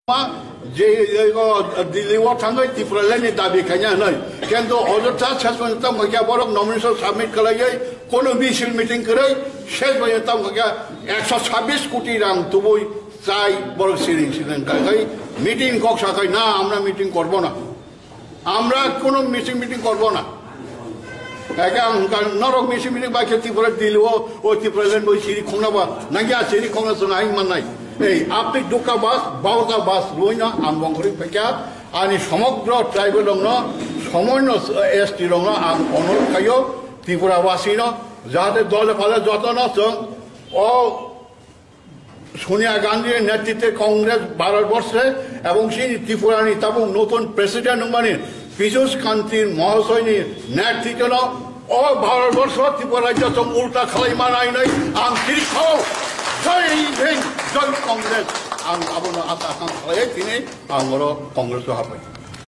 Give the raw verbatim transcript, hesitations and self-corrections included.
Ma, je, je, o, Delhi o thangwi Tipraland ni dabi khaina hinwi. Kintu ojotha ses pojjonto tamo kya borok nomination submit khlaiwi, kono misil meeting kwrwi, ses pojjonto tamo kya ekso sabbish koti rang tubui chai borok siring siring kai kai meeting kok sakai na, amra meeting korbo na. Amra kono meeting meeting korbo na. Eke ang hwnkha norok meeting meeting bai khe Tripura Delhi o, o Tipraland bo siri khongna ba, nangya siri khongna chwng aing mannai. Ei, apni dukka bas, bauta bas, ruina ang bongkhori pekya, ani somogro tribal rokno, somoino S T rokno ang onurodh khayo, Tripura wasino, jahate dole pale jotono chwng o Sonia Gandhir netritwe Congress Bharatborshe ebong chini Tripurani tabuk notun president wngmani Piyush Kanti Mahasoyni netritwno o Bharatborsho Tripura rajyo chwng ulta khlai manai hinwi ang tiri khao. Jai Hind, Jai Congress. Ang abono asa kang khlaiwi tini ang oro Congress o habai.